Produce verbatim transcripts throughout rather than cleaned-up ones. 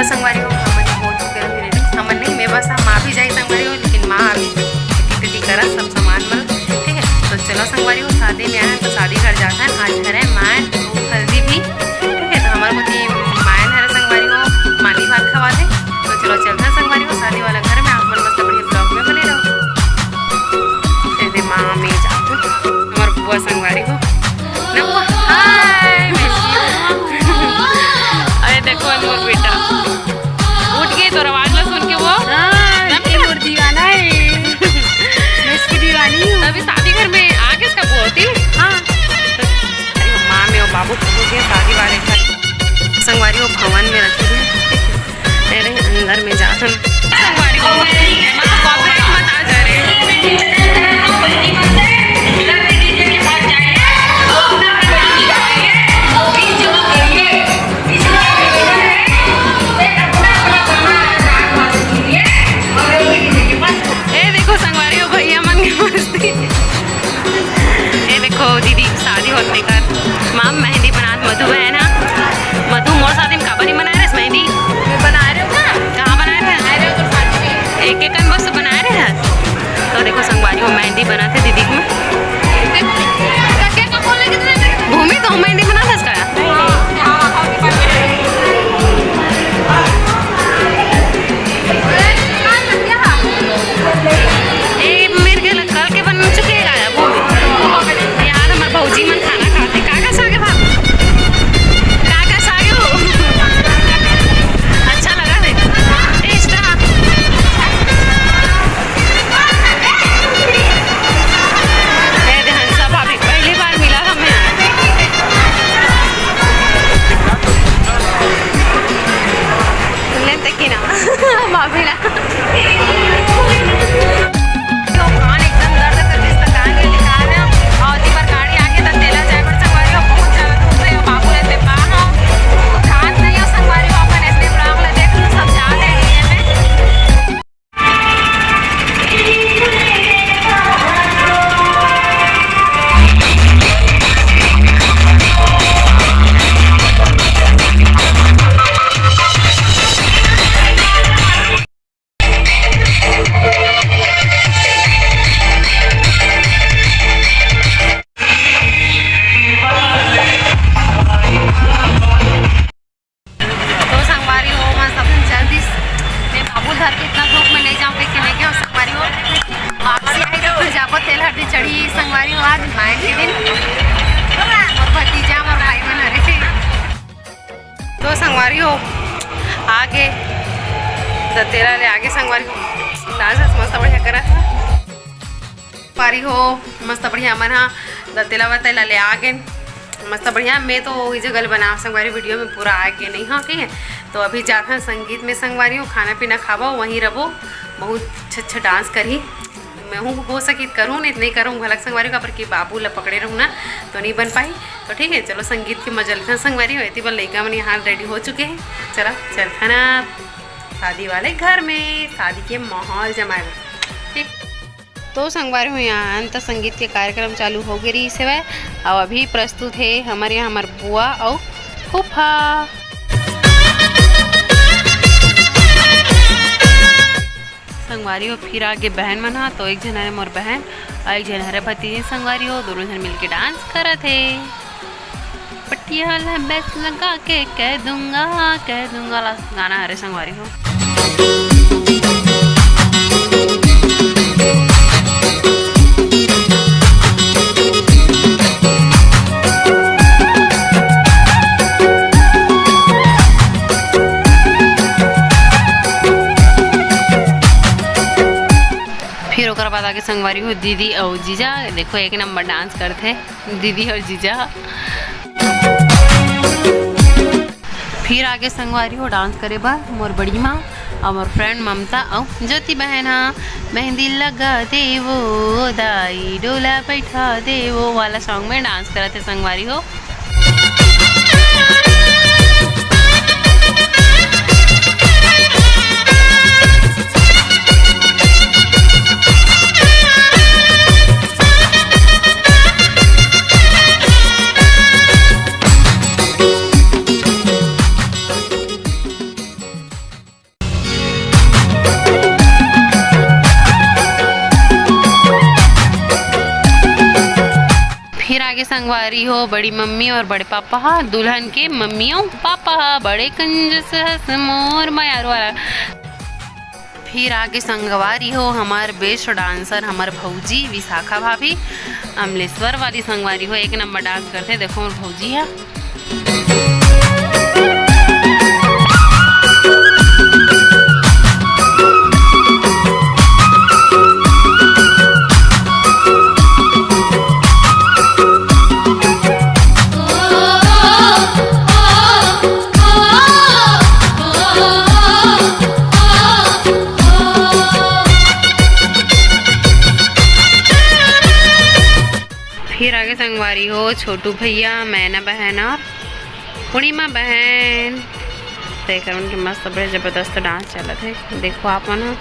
संगवारी हो, हमन हो चुके हैं ready। हमन नहीं, मैं बस, हम आ भी जाई संगवारी हो, लेकिन माँ अभी packing वैकिंग करत सब सामान मन। ठीक है, तो चलो संगवारी हो, शादी में आए हैं तो शादी घर जात हन। आज घर है मायन हल्दी भी। ठीक है, तो हमारे कोती मायन हरे संगवारी हो, मानी भात खवा दे। तो चलो चलते हैं संगवारी हो शादी वाला घर में, आप मन मस्त बढ़िया vlog में बने रहो। ए दे माँ में जात हमार बुआ संगवारी हो। ना बुआ, हाय, अरे देखो मोर बेटा उठ गए तो आवाज ला सुन के वो हाँ, ये मोर दीवाना है। मैं इसकी दीवानी हूँ। तभी शादी घर में आके इसका बुआ होती। हाँ। अरे माँ में वो बाबू को हो गया शादी वाले घर। संगवारी वो भवन में रखे थे। तेरे अंदर में जाथन। संगवारी हो, एमा तो copyright मत आ जा रे। ए देखो संगवारी हो, भैया मन के मस्ती। ए देखो दीदी शादी होत नहीं कर, माँ मेहंदी बनात मधु बहन हा। मधु मोर शादी में काबर नहीं बना रहे मेहंदी? मैं बना रहे हो ना। कहाँ बना रहे हैं? बना रहे हो तो शादी में। एक एक कन बस बना रहे हैं। तो देखो संगवारी हो मेहंदी बनाते दीदी में। भूमि तो मेहंदी बना था इसका। ए, मेरे के कल के बन चुके हैं वो। यार, हमारे भौजी मन खाना खाते। का का साग है भाभी? का का साग है वो? अच्छा लगा थे? टेस्ट रहा? ए, ध्यान से भाभी, पहली बार मिला था मैं। लेते की ना, भाभी ना। तो कान एकदम दर्द करके इसका कान के निकाल रहे हैं। और दी बार गाड़ी आके तो तेला जाए पर संगवारी हो, बहुत ज्यादा धूप है। बाबू रहते बाहर हो, खात नहीं हो संगवारी हो, अपन ऐसे ब्लॉग ला देख लो, सब जाते हैं डीजे में। तो संगवारी हो, मैं सब दिन चल दिस। मैं बाबू धर के इतना धूप में नहीं जाऊँ, लेकिन नहीं गया संगवारी हो। वापसी आई तो फिर जाबो तेल हरदी चढ़ी संगवारी हो, आज माय के दिन। और भतीजा और भाई मन हरे। तो संगवारी हो, आगे दतेला ले आगे संगवारी हो, डांस मस्त बढ़िया करा था। पारी हो, मस्त बढ़िया मन हा दतेला वतेला ले आ गेन। मस्त बढ़िया, मैं तो वही जगह ले बनाव संगवारी, वीडियो में पूरा आ के नहीं हो, ठीक है। तो अभी जात हन संगीत में संगवारी हो, खाना पीना खाबो, वहीं रहो, बहुत अच्छा अच्छा डांस करही। मैं हूँ हो सकी करूँ, नहीं तो नहीं करूँ घलक संगवारी हो, काबर कि बाबू ला पकड़े रहूँ ना, तो नहीं बन पाही। तो ठीक है, चलो संगीत के मजा लेथन संगवारी हो। एती बर लइका मन यहाँ रेडी हो चुके हैं, चला चलथन अब शादी वाले घर में, शादी के माहौल जमाए बर। ठीक। तो संगवारी हो, यहाँ अंत संगीत के कार्यक्रम चालू हो गे रहिस हवय। अउ अभी प्रस्तुत हे हमर यहाँ हमर बुआ अउ फूफा। संगवारी हो, फिर आगे बहन मन हा, तो एक झन हरे मोर बहन अउ एक झन हरे भतीजी संगवारी हो, दोनों झन मिलके डांस करत हे। पटियाला बेस लगा के कह दूंगा, कह दूंगा ला गाना हरे संगवारी हो। फिर ओकर बाद आगे संगवारी हो दीदी अउ जीजा, देखो एक नंबर डांस करथे। दीदी अउ जीजा। फिर आगे संगवारी हो डांस करे बर मोर बड़ी माँ अउ मोर फ्रेंड ममता अउ ज्योति बहन हा। मेहंदी लगा देवो दाई, डोला बैठा देवो वाला सॉन्ग में डांस करत हे संगवारी हो। संगवारी हो, बड़ी मम्मी और बड़े पापा हा, दुल्हन के मम्मी और पापा हा, बड़े कंजूस हस मोर मयारू वाला। फिर आगे संगवारी हो, हमार बेस्ट डांसर, हमार भौजी विशाखा भाभी, अमलेश्वर वाली संगवारी हो, एक नंबर डांस करथे। देखो मोर भौजी हा। फिर आगे संगवारी हो, छोटू भैया, मैना बहन और पूर्णिमा बहन। तो एकर मन के मस्त बड़े जबरदस्त डांस चलत हे, देखो आप मन ह।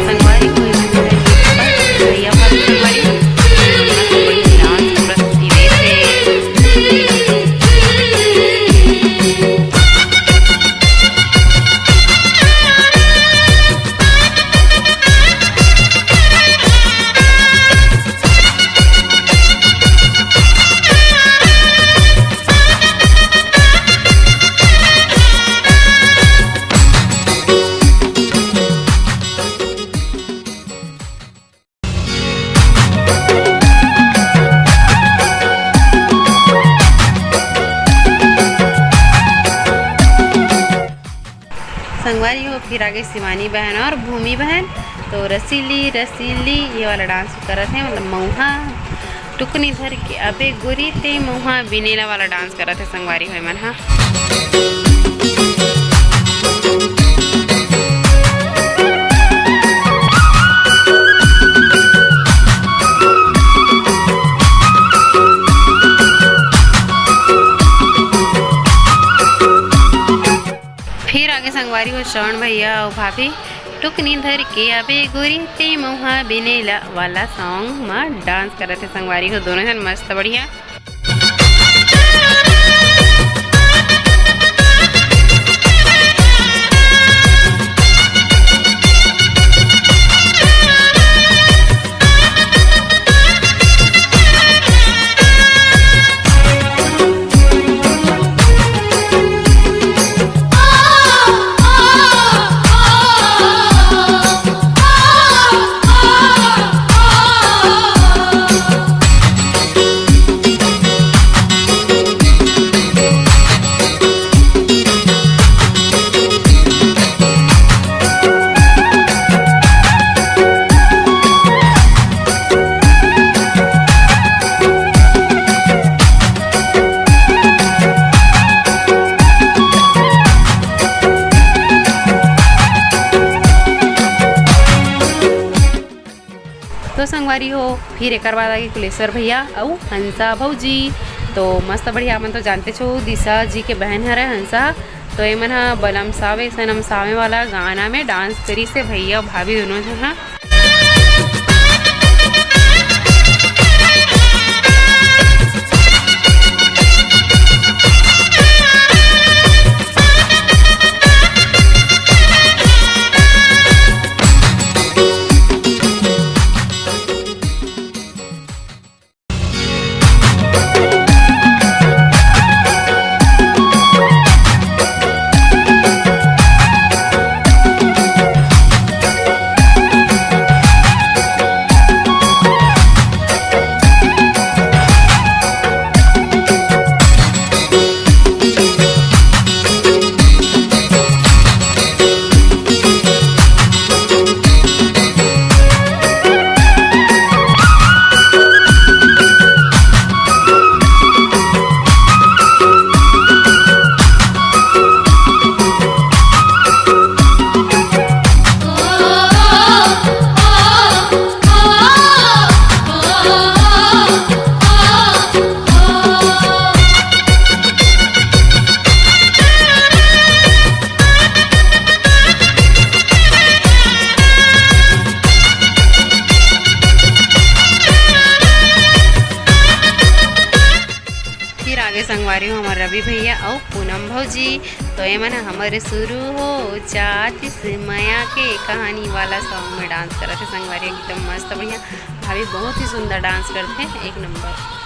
संगवारी हो, ये मन है भैया भाभी संगवारी, बड़ी डांस पूरा सीरियस है। संगवारी हो, फिर आगे शिवानी बहन और भूमि बहन। तो रसीली रसीली ये वाला डांस करत हे, मतलब मऊहा टुकनी धर के अबे गोरी ते मऊहा बिनेला वाला डांस करत हे संगवारी हो मन हा। फिर आगे संगवारी हो श्रवण भैया अउ भाभी, टुकनी धर के अबे गोरी ते मऊहा बिनेला वाला सॉन्ग म डांस करत हे संगवारी हो, दोनों झन मस्त बढ़िया। तो संगवारी हो, फिर एकर बाद आगे कुलेश्वर भैया अउ हंसा भौजी। तो मस्त बढ़िया, हमन तो जानते छो, दिशा जी के बहन हरे हंसा। तो एमन ह बलम सावे सनम सावे वाला गाना में डांस करिस हे भैया भाभी दोनों झन ह। संगवारी हो, हमर रवि भैया अउ पूनम भौजी, तो ये मन हमर शुरू हो जातिस मया के कहानी वाला सॉन्ग में डांस करत हे संगवारी, एकदम मस्त बढ़िया। भाभी बहुत ही सुंदर डांस करते हैं, एक नंबर।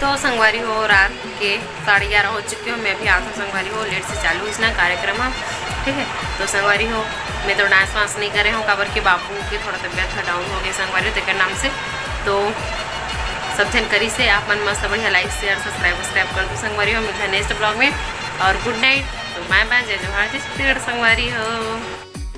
तो संगवारी हो, रात के साढ़े ग्यारह हो चुके हो। मैं भी आत हूँ संगवारी हो, लेट से चालू होइस ना कार्यक्रम ह, ठीक है। तो संगवारी हो, मैं तो डांस वांस नहीं करे हूँ, काबर के बाबू के थोड़ा तबियत ह डाउन हो गया संगवारी हो, तेकर नाम से। तो सब झन करी से आप मन मस्त बढ़िया लाइक, शेयर, सब्सक्राइब, सब्सक्राइब कर दो संगवारी हो। मिलता है नेक्स्ट ब्लॉग में और गुड नाइट। तो बाय बाय, जय जोहार, जय छत्तीसगढ़ संगवारी हो।